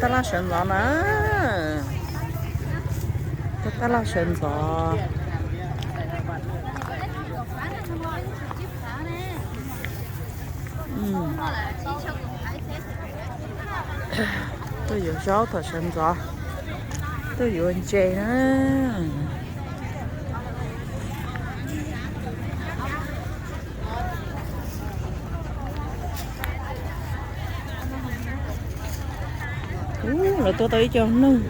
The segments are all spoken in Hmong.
Tab laj sawv ntxov na. Tab laj sawv ntxov. Tuaj yuav zaub thaum sawv ntxov, tuaj yuav ntses na. Ub, lawv tua tau ib co noog.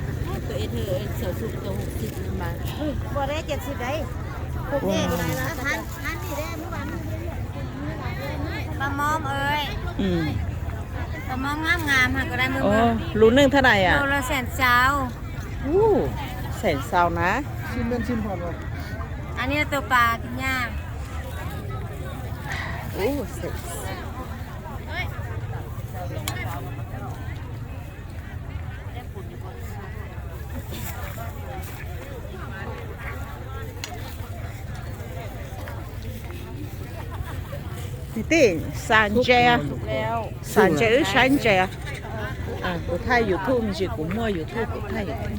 Lus neej thaj dais a? Ub, xeem xaus na. Kwv tij, xa ntses, xa ntses wb saib ntses. Kuv thaij YouTube me ntsis, kuv muaj YouTube kuv thaij YouTube.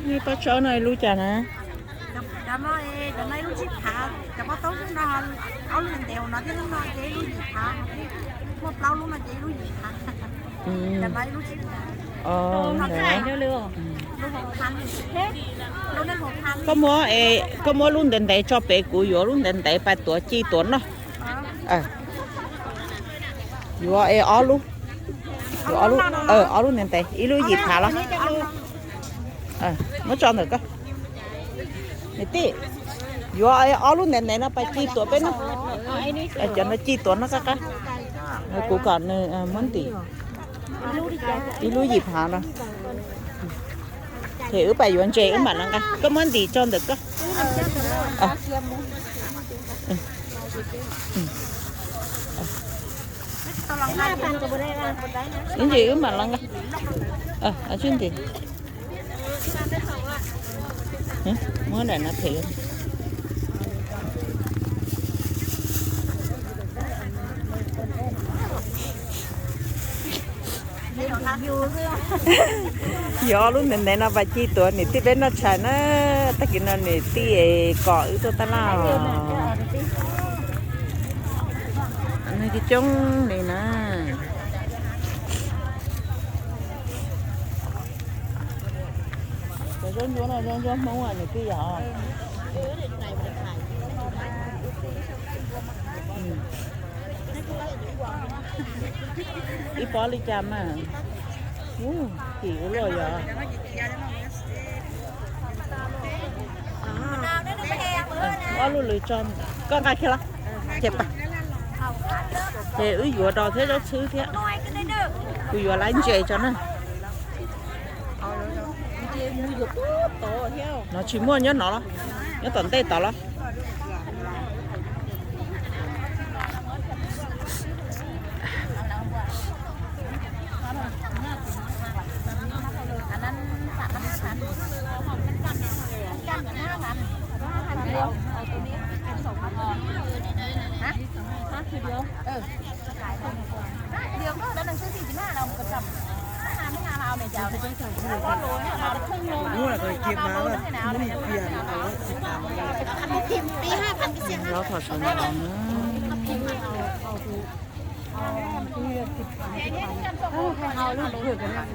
Nws pab tsawb no lub cas na? Cov no ib lub tsib phav, cov pob taub no ob lub ntev no thiab, lub no ces ib lub yim phav, muaj plaub lub no ces ib lub yim phav. Cov no ib lub tsib phav. Koj muab, koj muab lub ntev ntev tso pem, kuv yuav lub ntev ntev pais tuav ci tuav noj. Yuav ob lub, ob lub ntev ntev, ib lub yim phav los. Muab tso ntawm koj. Niam tij, yuav ob lub ntev ntev no pais ci tuav peb noj. Cov no ci tuav noj qab qab. Kuv kom nws muab ntim. Ib lub yim phav no. Ces wb pais yuav ntses wb mam li nqa, koj muab ntim tso ntawm koj. Ib ntsis wb mam li nqa. Muab daim no them. Yuav ob lub ntev ntev no pais ci tuav niam tij peb noj tshais na. Tag kis no niam tij es kom wb tuaj tab laj os. Nws coob coob li na. Cov zaub ntsuab no zaub ntsuab Hmoob niam tij yom. Ib pob li cas mas. Ub, kim ua luaj yom. Ob lub lwm tso, koj nqa kiag los. Ces wb yuav dos thiab zaub txhwb thiab. Kuv yuav lawv ntses tso na. No tsis muaj nyob no los? Nyob tom ntej tod los?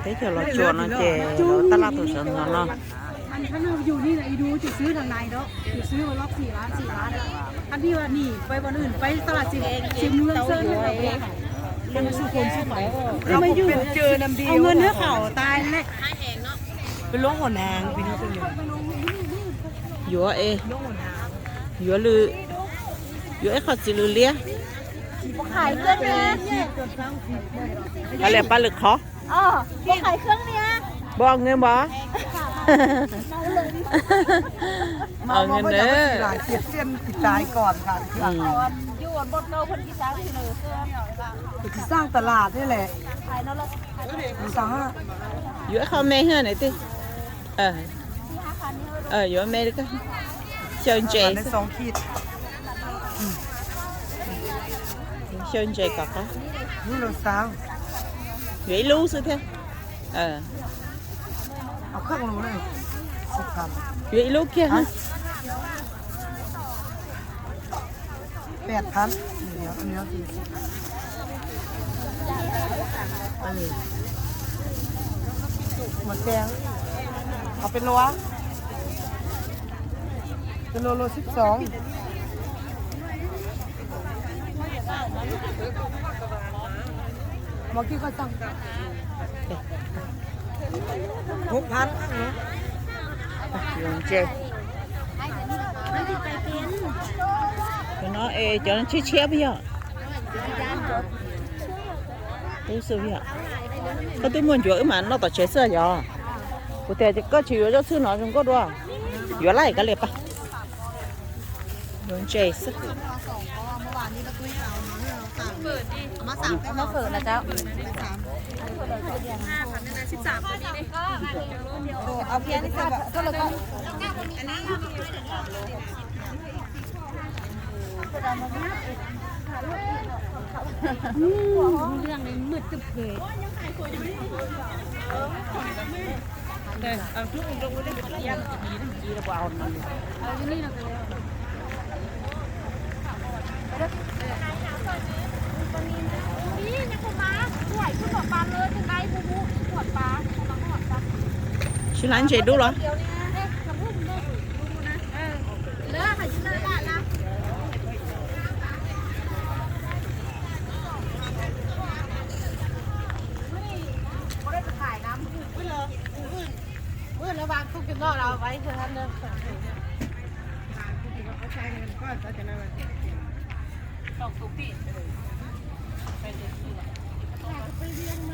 Teb chaws Los Tsuas no ces lawv tab laj thaum sawv ntxov no. Yuav es, yuav lwm, Yuav ib qho txiv lws liab. Kav liam pab lwm qhov. Npua nge npua. Nge na. Yuav ib qho me hab na tij. Yuav me, xyaw ntses. Xyaw ntses kom qab. Yuav ib lub xwb thiab. Yuav ib lub kiag. Cov no es cov tshiab tshiab puas yog? Tub xwb yog. Koj twb muaj ncuav wb mas noj tom tsev xwb yog. Kuv tias koj tsis yuav zoj txhwb no zoo nkauj dua. Yuav lawm kav liam pab. Yuav ntses xwb. Tsis hlais ntses dub los?